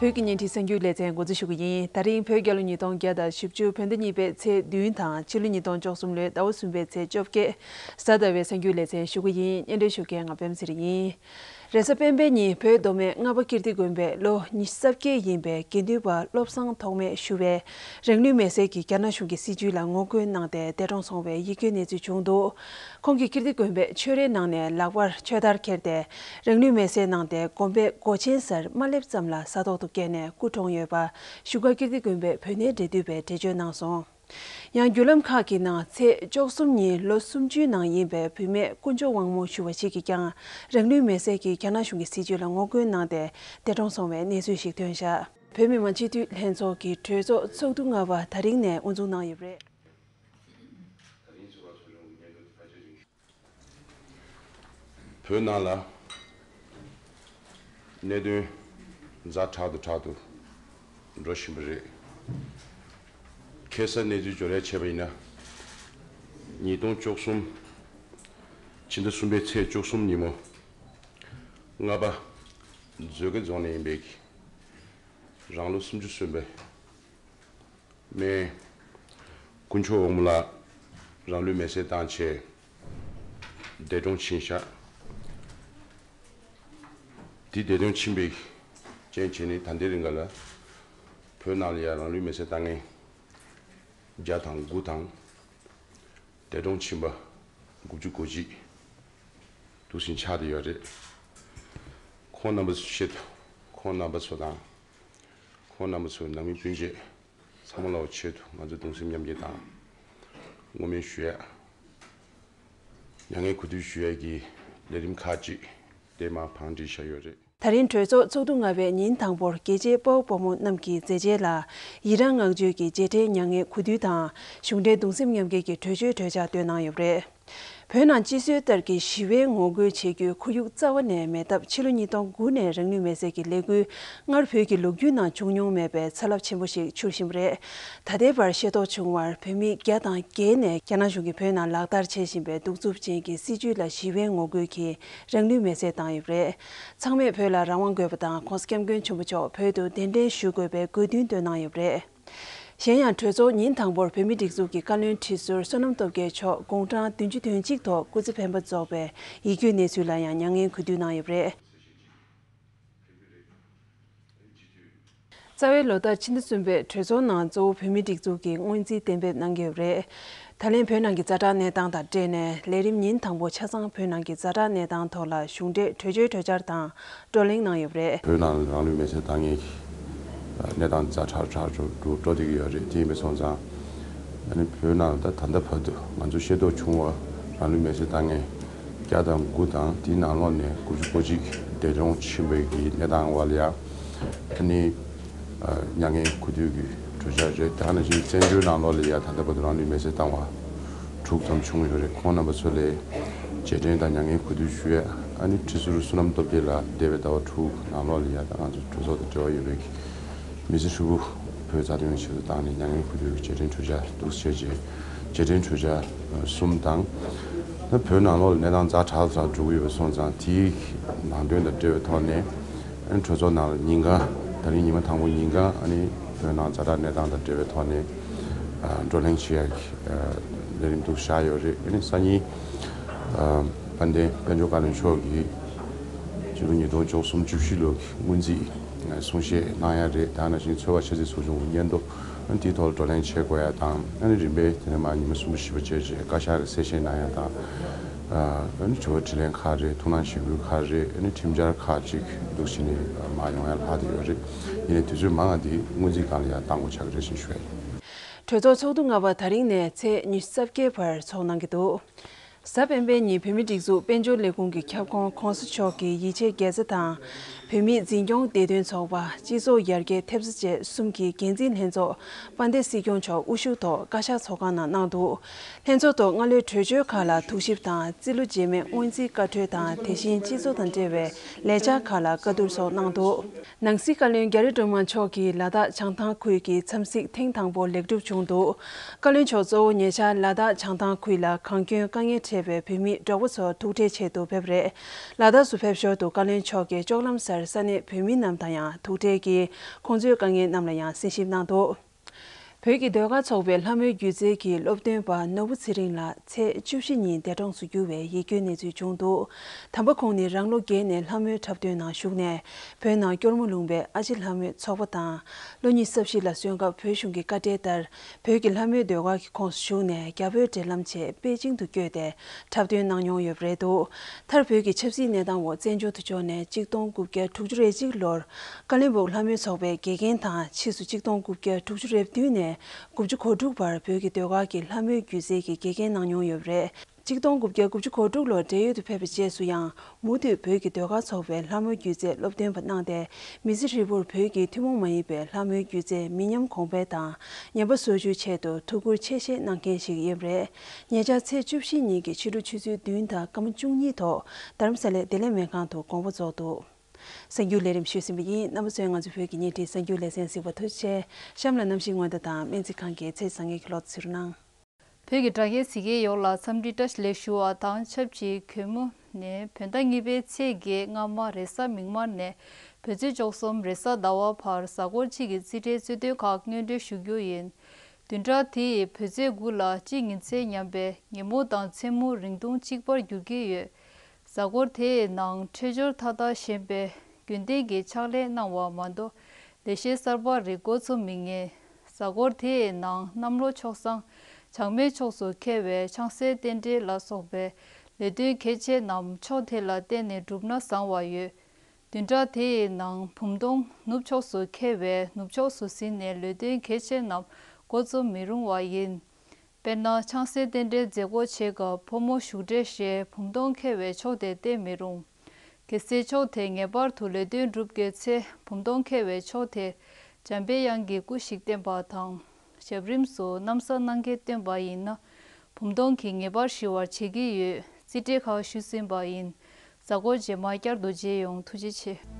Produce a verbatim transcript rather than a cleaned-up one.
བོད་ཀྱི་བརྙན་འཕྲིན་གསར་འགྱུར་ལེ་ཚན་འགོ་འཛུགས་ཞུ་གི་ཡིན། ད་རིང་བོད་རྒྱལ་ལོ་ཉིས་སྟོང་བརྒྱ་དང་བཞི་བཅུ་བོད་ཟླ་གཉིས་པའི་ཚེས་བདུན་དང་ཕྱི་ལོ་ཉིས་སྟོང་བཅུ་གསུམ་ལོའི་ཟླ་བ་གསུམ་པའི་ཚེས་བཅོ་བརྒྱད། གཟའ་ཟླ་བའི་གསར་འགྱུར་ལེ་ཚན་ཞུ་གི་ཡིན། སྙན་སྒྲོན་ཞུ་མཁན་ང་པད་མ་ཚེ་རིང་ཡིན། རེས་གཟའ་སྤེན་པའི་ཉིན་བོད་མདོ་སྨད་རྔ་པ་ཀིརྟི་དགོན་པའི་ལོ་ཉི་ཤུ་རྩ་བརྒྱད་ཡིན་པའི་དགེ་འདུན་པ་བློ་བཟང་ཐོགས་མེད་ཞུ་བས་རང་ལུས་མེར་སྲེག་གི་རྒྱ་ནག་གཞུང་གི་སྲིད་བྱུས་ལ་ངོ་རྒོལ་གནང་སྟེ་འདས་གྲོངས་སོང་བའི་ཡིད་སྐྱོའི་གནས་ཚུལ་བྱུང་འདུག་ཁོང་གིས་ཀིརྟི་དགོན་པའི་ཆོས་རའི་ནང་ནས་ལག་པར་ཆོས་དར་ཁྱེར་ཏེ་རང་ལུས་མེར་སྲེག་གནང་སྟེ་དགོན་པའི་སྒོ་ཆེན་སར་དམར་ལེབ་ཙམ་ལ་ས་ཐོག་ཏུ་བཀལ་ནས་སྐུ་གྲོངས་ཡོད་པ་བཞུགས་སྒར་ཀིརྟི་དགོན་པའི་བོད་གནས་འབྲེལ་མཐུད་པས་འགྲེལ་བརྗོད་གནང་སོང་། ཡང་བརྒྱུད་ལམ་ཁག་གི་ནང་ཚེས་བཅུ་གསུམ་ཉིན་ལོ་སུམ་ཅུའི་ནང་ཡིན་པའི་བུད་མེད་དཀོན་མཆོག་དབང་མོ་ཞུ་བ་ཞིག་གིས་ཀྱང་རང་ལུས་མེར་སྲེག་གིས་རྒྱ་ནག་གཞུང་གི་སྲིད་བྱུས་ལ་ངོ་རྒོལ་གནང་སྟེ་འདས་གྲོངས་སོང་བའི་གནས་ཚུལ་ཞིག་ཐོན་བཞག་བོད་མི་མང་སྤྱི་འཐུས་ལྷན་ཚོགས་ཀྱི་གྲོས་ཚོགས་ཚོགས་དུས་ལྔ་པ་ད་རིང་ནས་དབུ་འཛུགས་གནང་ཡོད་པ་རེད། བོད་ནང་ལ་གནད་དོན་ཛ་དྲག་ཏུ་དྲག་ཏུ་འགྲོ་བཞིན་པ་རེད། ཁ་སང་གནས་ཚུལ་བརྗོད་ལས་བྱས་པ་ཡིན་ན། ཉིས་སྟོང་བཅུ་གསུམ། ཕྱི་ཟླ་གསུམ་པའི་ཚེས་བཅུ་གསུམ་ཉིན་མོ། རྔ་པ་མཛོད་དགེ་རྫོང་ནས་ཡིན་པའི་རང་ལོ་སུམ་ཅུ་སོན་པའི་སྨན་དཀོན་མཆོག་དབང་མོ་ལགས་རང་ལུས་མེར་སྲེག་བཏང་བྱས་འདས་གྲོངས་ཕྱིན་ཤག་དེ་འདས་གྲོངས་ཕྱིན་པའི་རྐྱེན་བྱས་ནས་ད་ལྟའི་རིང་ག་ལ་བོད་ནང་ལ་ཡང་རང་ལུས་མེར་སྲེག་བཏང་མཁན་བརྒྱ་དང་དགུ་དང་། འདས་གྲོངས་ཕྱིན་པ་དགུ་བཅུ་གོ་གཅིག་འདུག་སེ་ཆགས་བསྡད་ཡོད་རེད། ཁོང་རྣམ་པ་ཚོའི་ཆེད་དུ་ཁོང་རྣམ་པ་ཚོ་དང་། ཁོང་རྣམ་པ་ཚོའི་ནང་མི་སྤུན་མཆེད་ཚང་མ་ལའི་ཆེད་དུ་ང་ཚོས་གདུང་སེམས་མཉམ་སྐྱེད་དང་ངོ་སྨོན་ཞུ་ཡ། མྱ་ངན་གུས་འདུད་ཞུ་ཡ་གི་ལས་རིམ་ཁག་ཅིག་དེ་མར་བང་སྒྲིག་བྱས་ཡོད་རེད། ད་རིང་གྲོས་ཚོགས་ཚོགས་དུས་ལྔ་པའི་ཉིན་དང་པོར་རྒྱལ་གཅེས་དཔའ་བོ་དཔའ་མོ་རྣམས་ཀྱི་མཛད་རྗེས་ལ་ཡི་རངས་བསྔགས་བརྗོད་ཀྱི་རྗེས་དྲན་མྱ་ངན་གུས་འདུད་དང་གཞུང་འབྲེལ་གདུང་སེམས་མཉམ་སྐྱེད་ཀྱི་གྲོས་ཆོད་གྲོས་འཆར་བཏོན་གནང་ཡོད་པ་རེད། བོད་ནང་སྤྱི་སྲོལ་ལྟར་གྱི་ཞི་བའི་ངོ་རྒོལ་བྱེད་རྒྱུའི་ཁོར་ཡུག་རྩ་བ་ནས་མེད་སྟབས་ཕྱི་ལོ་ཉིས་སྟོང་དགུ་ནས་རང་ལུས་མེར་སྲེག་གི་ལས་འགུལ་སྔར་བོད་ཀྱི་ལོ་རྒྱུས་ནང་བྱུང་མྱོང་མེད་པའི་ཚ་རླབས་ཆེན་པོ་ཞིག་འཕྱུར་བཞིན་པ་རེད། ད་ལྟའི་བར་ཤེས་རྟོགས་བྱུང་བར་བོད་མི་བརྒྱ་དང་བརྒྱད་ནས་རྒྱ་ནག་གཞུང་གིས་བོད་ནང་ལག་བསྟར་བྱེད་བཞིན་པའི་གདུག་རྩུབ་ཅན་གྱི་སྲིད་བྱུས་ལ་ཞི་བའི་ངོ་རྒོལ་གྱིས་རང་ལུས་མེར་སྲེག་བཏང་ཡོད་པ་རེད། ཚང་མས་བོད་ལ་རང་དབང་དགོས་པ་དང་༸གོང་ས་༸སྐྱབས་མགོན་ཆེན་པོ་མཆོག་བོད་དུ་གདན་འདྲེན་ཞུ་དགོས་པའི་དགོས་འདུན་བཏོན་གནང་ཡོད་པ་རེད། གཞན་ཡང་གྲོས་ཚོགས་ཉིན་དང་པོར་བོད་མིའི་སྒྲིག་འཛུགས་ཀྱི་བཀའ་བློན་ཁྲི་ཟུར་བསོད་ནམས་སྟོབས་རྒྱལ་མཆོག་དགུང་གྲངས་བདུན་ཅུ་དོན་གཅིག་ཐོག་སྐུ་ཚེ་འཕེན་པ་རྫོགས་པའི་ཡིད་སྐྱོའི་གནས་ཚུལ་ལ་ཡང་མྱ་ངན་གུས་འདུད་གནང་ཡོད་པ་རེད། རྩ་བའི་ལོ་ལྟར་ཕྱི་ཟླ་གསུམ་པའི་གྲོས་ཚོགས་ནང་གཙོ་བོ་བོད་མིའི་སྒྲིག་འཛུགས་ཀྱི་སྔོན་རྩིས་གཏན་འབེབས་གནང་གི་ཡོད་པ་རེད། ད་ལན་བོད་ནང་གི་ཛ་དྲག་གནས་སྟངས་དང་འབྲེལ་ནས་ལས་རིམ་ཉིན་དང་པོ་ཆ་ཚང་བོད་ནང་གི་ཛ་དྲག་གནས་སྟངས་ཐོག་ལ་གཞུང་འབྲེལ་གྲོས་ཆོད་གྲོས་འཆར་དང་བགྲོ་གླེང་གནང་ཡོད་པ་རེད། བོད་ནང་རང་ལུས་མེར་སྲེག་བཏང་མཁན་གྱི་གནས་སྟངས་ཛ་དྲག་དྲག་འགྲོ་འགྲོ་འགྲོ་བསྡད་ཀྱི་ཡོད་རེད། དེ་ཡིན་པ་སོང་ཙང་ཨ་ནི་བོད་ནང་ད་ད་ལྟ་བར་དུ་ང་ཚོ་ཤེས་རྟོགས་བྱུང་བ་རང་ལུས་མེར་སྲེག་བཏང་མཁན་བརྒྱ་དང་དགུ་དང་དེའི་ནང་ལོགས་ནས་དགུ་བཅུ་གོ་གཅིག་འདས་གྲོངས་ཕྱིན་པའི་གི་གནས་སྟངས་བ་ལ་ཡ་ཨ་ནི། མྱ་ངན་གུས་འདུད་ཀྱི་གྲོས་འཆར་རེད། དེ་ནང་བཞིན་བཙན་བྱོལ་ནང་ལོགས་ལ་ཡ་ད་ལྟ་བར་དུ་རང་ལུས་མེར་སྲེག་བཏང་བ་དྲུག་ཙམ་བྱུང་ཡོད་རེད། ཁོང་རྣམ་པ་ཚོ་ལ་རྗེས་དྲན་དང་མྱ་ངན་གུས་འདུད་ཞུ་ཡས་ཨ་ནི་ཁྲི་ཟུར་བསོད་ནམས་སྟོབས་རྒྱལ་ལགས་འདས་པའི་ཟླ་བ་དྲུག་ནང་ལོགས་ལ་ཡ་ད་ང་ཚོ་གྲོས་ཚོགས་དང་འབྲེལ་བ་ཡོད་པའི་མི་སེར་ཧྲིལ་པོ་བོད་རྩ་དོན་ཆེད་དུ་བཏང་ནས་མྱ་ངན་གུས་འདུད་ཀྱི་རྗེས་དྲན་གྲོས་འཆར་འདུག་སེ་བྱས་རྗེས་དྲན་གྲོས་འཆར་གསུམ་དང་། ད་བོད་ནང་ལོགས་ལ་གནས་སྟངས་ཛ་དྲག་ཙམ་འགྲོ་གི་ཡོད་པ་སོང་ཙང་དེའི་ནང་དོན་དང་འབྲེལ་བའི་ཐོག་ནས། ཨ་ནི་གྲོས་ཚོགས་ནང་ལ་ཉིན་གང་ད་རིང་ཉི་མ་དང་པོ་ཉིན་གང་ཨ་ནི་བོད་ནང་ཛ་དྲག་གནས་སྟངས་དང་འབྲེལ་བའི་ཐོག་ནས་ཨ་བགྲོ་གླེང་བྱེད་ཡག་གི་ཨ་ལས་རིམ་འདུག་བཞག་ཡོད་རེད། ཨ་ནི་སང་ཉིན་ཨ་དཔལ་ལྡན་དཔལ་འབྱོར་བཀའ་བློན་མཆོག་གིས་སྤྱི་ལོ་ཉིས་སྟོང་བཅུ་གསུམ་བཅུ་བཞི་ལོ་གི་སྔོན་རྩིས་གསུང་བཤད་གནང་ཡག་རེད། དེ་ནང་བཞིན་ཚོད་དཔག་ཆབ་སྲིད་ཚོགས་ཆུང་གི་སྙན་ཐོ་ཨ་ནི་དེའི་ཐོག་ལ་བགྲོ་གླེང་བྱེད་དགོས་ཡག་དང་། ཨ་ནི་རིམ་པས་དེ་ནས་མར་ཉི་མ་གསུམ་པ་བཞི་པ་བྱས་རྗེས་བཀའ་ཤག་གི་གསལ་བཤད་གནང་ཡག་དང་། ཨ་ནི་དྲི་བ་དྲིས་ལན་ཁག་རེད། ཐུགས་སྣང་ཞུ་འབུལ་ཁག་རེད། ཨ་ནི་ཁྲིམས་འཆར་ཁག་ཅིག་འདུག་བྱས་ནས་མར་ཡོང་ཡག་ལྷག་བསྡད་ཡོད་རེད། ཡིན་ནའི་དུས་ཚོད་མང་བ་འདི་སྔོན་རྩིས་སྒང་ལ་ཡང་གཏང་དགོས་ཆགས་ཀྱི་རེད་ཅེས་ཞུ་ཡ་ཡིན། གྲོས་ཚོགས་ཚོགས་དུས་ལྔ་པ་ད་རིང་ནས་ཚེས་ཉི་ཤུ་རྩ་བརྒྱད་བར་ཚོགས་གནང་གི་འདུག་གཟའ་སྤེན་པའི་ཉིན་བོད་མིའི་སྒྲིག་འཛུགས་དཔལ་འབྱོར་ལས་ཁུངས་ཀྱི་ཁྱབ་ཁོངས་༸གོང་ས་མཆོག་གི་ཡིད་ཆེས་དགེ་རྩ་དང་། བོད་མིའི་འཛིན་སྐྱོང་བདེ་དོན་ཚོགས་པ། སྤྱི་ཚོགས་ཡར་རྒྱས་ཐེབས་རྩ་བཅས་གསུམ་གྱི་འགན་འཛིན་ལྷན་ཚོགས་དཔལ་ལྡན་སྲིད་སྐྱོང་མཆོག་དབུ་བཞུགས་ཐོག་བཀའ་ཤག་ཚོགས་ཁང་ནང་གནང་འདུག་ལྷན་ཚོགས་ཐོག་སྔ་ལོའི་གྲོས་ཆོད་ཁག་ལ་ཐུགས་ཞིབ་དང་། རྩིས་ལོ་རྗེས་མའི་སྔོན་རྩིས་བཀའ་འཁྲོལ་དང་། དེ་བཞིན་སྤྱི་ཚོགས་དང་འབྲེལ་བའི་ལས་འཆར་ཁག་ལ་བཀའ་བསྡུར་སོགས་གནང་འདུག་ནང་སྲིད་བཀའ་བློན་རྒྱ་རི་སྒྲོལ་མ་མཆོག་གིས་ལ་དྭགས་བྱང་ཐང་ཁུལ་གྱི་འཚམས་གཟིགས་ཐེངས་དང་པོ་ལེགས་གྲུབ་བྱུང་འདུག་བཀའ་བློན་མཆོག་གཙོ་བོ་ཉེ་ཆར་ལ་དྭགས་བྱང་ཐང་ཁུལ་ལ་གངས་སྐྱོན་དཀའ་ངལ་འཕྲད། བྱས་པའི་བོད་མི་འབྲོག་པ་ཚོ་ཐུག་འཕྲད་ཆེད་དུ་ཕེབས་རེད། ལ་དྭགས་སུ་ཕེབས་ཞོར་དུ་བཀའ་བློན་མཆོག་གིས་ལྕོག་ལམ་སར་ས་གནས་བོད་མི་རྣམས་དང་ཡང་ཐུག་འཕྲད་ཀྱིས་ཁོང་ཚོའི་དཀའ་ངལ་རྣམས་ལ་ཡང་གསན་ཞིབ་གནང་འདུག་བོད་ཀྱི་ཟློས་གར་ཚོགས་པའི་ལྷ་མོའི་སྒྱུ་རྩལ་གྱི་སློབ་སྟོན་པ་ནོར་བུ་ཚེ་རིང་ལགས་ཚེས་བཅུ་བཞི་ཉིན་འདས་གྲོངས་སུ་གྱུར་བའི་ཡིད་སྐྱོའི་གནས་ཚུལ་བྱུང་འདུག་དམ་པ་ཁོང་ནི་རང་ལོ་བརྒྱད་ནས་ལྷ་མོའི་འཁྲབ་སྟོན་ནང་ཞུགས་ནས། བོད་ནང་སྐྱོར་མོ་ལུང་པའི་ཨ་ཅེ་ལྷ་མོའི་ཚོགས་པ་དང་། ལོ་ཉི་ཤུ་རྩ་བཞི་ལ་སོན་སྐབས་བོད་གཞུང་གི་བཀའ་འབྲེལ་ལྟར། བོད་ཀྱི་ལྷ་མོའི་ཟློས་གར་གྱི་ཁོངས་སུ་ཞུགས་ནས་རྒྱ་བོད་འབྲེལ་ལམ་ཆེད་པེ་ཅིང་དུ་བསྐྱོད་དེ་འཁྲབ་སྟོན་གནང་མྱོང་ཡོད་པ་རེད་འདུག་མཐར་བོད་ཀྱི་ཆབ་སྲིད་གནས་སྟངས་འོག་བཙན་བྱོལ་དུ་འབྱོར་ནས་གཅིག་སྟོང་དགུ་བརྒྱ་དྲུག་ཅུ་རེ་གཅིག་ལོར་ཀ་ལིན་སྦུག་ལྷ་མོའི་ཚོགས་པའི་དགེ་རྒན་དང་ཕྱིས་སུ་གཅིག་སྟོང་དགུ་བརྒྱ་དྲུག་ཅུ་རེ་བདུན་ནས་དགུ་བཅུ་གོ་དྲུག་བར་བོད་ཀྱི་ཟློས་གར་གྱི་ལྷ་མོའི་སྒྱུ་རྩལ་གྱི་དགེ་རྒན་གནང་མྱོང་ཡོད་པ་རེད། གཅིག་སྟོང་དགུ་བརྒྱ་དགུ་བཅུ་གོ་དྲུག་ལོར་བགྲེས་ཡོལ་དུ་ཕེབས་པའི་རྗེས་སུ་ཡང་མུ་མཐུད་བོད་ཀྱི་ཟློས་གར་ཚོགས་པའི་ལྷ་མོའི་སྒྱུ་རྩལ་སློབ་སྟོན་པ་གནང་སྟེ། མི་ཚེ་ཧྲིལ་པོར་བོད་ཀྱི་ཐུན་མོང་མ་ཡིན་པའི་ལྷ་མོའི་སྒྱུ་རྩལ་མི་ཉམས་གོང་འཕེལ་དང་ཉམས་པ་སོར་ཆུད་ཆེད་དུ་ཐུགས་ཁུར་ཆེ་བཞེས་གནང་མཁན་ཞིག་ཡིན་པ་རེད། ཉེ་ཆར་ཚེས་བཅུ་བཞི་ཉིན་གྱི་ཕྱི་དྲོ་ཆུ་ཚོད་བདུན་དང་སྐར་མ་བཅུ་གཉིས་ཐོག་རྡ་རམ་ས་ལའི་བདེ་ལེགས་སྨན་ཁང་དུ་དགོངས་པ་རྫོགས་འདུག་གསར་འགྱུར་ལས་རིམ་ཞུས་ཟིན་པ་ཡིན། རྣམ་པ་ཚོས་ང་ཚོའི་བོད་ཀྱི་བརྙན་འཕྲིན་གསར་འགྱུར་ལེ་ཚན་གཟིགས་པར་ཐུགས་རྗེ་ཆེ། གཤམ་ལ་གནམ་གཤིས་སྔོན་བརྡ་དང་སྨན་རྩིས་ཁང་གི་ཚེས་བཟང་ངན་གྱི་ལོ་ཚོད་གནང་། བོད་ཀྱི་དྲ་རྒྱའི་གཟིགས་མཁན་ཡོངས་ལ་འཚམས་འདྲི་བཀྲ་ཤིས་བདེ་ལེགས་ཞུ་བ་དང་ཆབས་ཅིག་གུས་མོ་ནས་བོད་ཟླ་གཉིས་པའི་ཚེས་བརྒྱད་སྔ་མ་རེས་གཟའ་མིག་དམར་ནས་བོད་ཚེས་བཅུ་གསུམ་རེས་གཟའ་ཟླ་བ་བར་གཟའ་འཁོར་གཅིག་གི་རྩིས་ཁྲའི་རྩིས་ཐོ་ཁག་སྙན་སྒྲོན་ཞུ་རྒྱུ་ཡིན། བདུན་ཕྲག་དེ་ཡི་བོད་ཚེས་དགུ་ལ་དཔྱིད་ཉི་ཚེ་ཉམས་པས་ཉིན་མོ་དང་མཚན་མོ་རིང་ཐུང་གཅིག་པར་འགྱུར་གྱི་ཡོད། གཟའ་འཁོར་དེའི་ནང་འཕྲོད་སྦྱོར་མཐའ་དག་ཞན་པས་རྒྱུན་ལྡན་གྱི་ཕྱག་ལས་གནང་བ་མ་གཏོགས་ལས་གཞི་གསར་པ་རིགས་འགོ་རྩོམ་མི་ཉན། གཟའ་འཁོར་དེའི་ནང་གནམ་ལོ་ཕྱོགས་བཟང་། བྱང་སྨད་ཕྱོགས་སུ་འཁེལ་བའི་ཆང་སའི་རྟེན་འབྲེལ་ལ་སོགས་པའི་ལས་དོན་གལ་ཆེ་རྣམས་ཕྱོགས་དེ་ལ་བརྟེན་ནས་བསྒྲུབས་ན་བཟང་བ་ཡོད། བདུན་ཕྲག་དེའི་ནང་བུམ་སྟོང་ནུབ་ཕྱོགས་སུ་འཁེལ་བས་ནུབ་ཕྱོགས་སུ་ཟིན་ནས་ལས་དོན་གལ་ཆེ་རྣམས་འགོ་རྩོམ་མི་རུང་བ་ཡིན། དཔེར་ན་ཆང་སའི་རྟེན་འབྲེལ་མཛད་སྒོ་བྱེད་སྐབས་ཕོ་མོ་བཞུགས་གྲལ་ཞེས་བུམ་སྟོང་འཁེལ་བའི་ཕྱོགས་དེ་བསྟན་མི་རུང་། གལ་སྲིད་ཕྱོགས་དེ་ངེས་པར་དུ་ལས་དོན་སྒྲུབ་དགོས་ཚེ་བུམ་སྟོང་འཁེལ་བའི་ཕྱོགས་དེ་འཇམ་པའི་དབྱངས་ཀྱི་སྐུ་ཞིག་བསྟན་པ་དང་། ཞབས་རིམ་སུ་གནམ་ས་སྣང་གས་བསྟན་པ་ཡིན་ན་བུམ་སྟོང་གིས་ངེས་པར་ཞི་བར་བྱེད་ཀྱི་ཡོད། རྩིས་ཁྲའི་ཁག་ཞུས་ཟིན་པ་ཡིན། གཟའ་འཁོར་རྗེས་མ་བསྐྱར་དུ་མཇལ་ཡོང་། ཐུགས་རྗེ་ཆེ།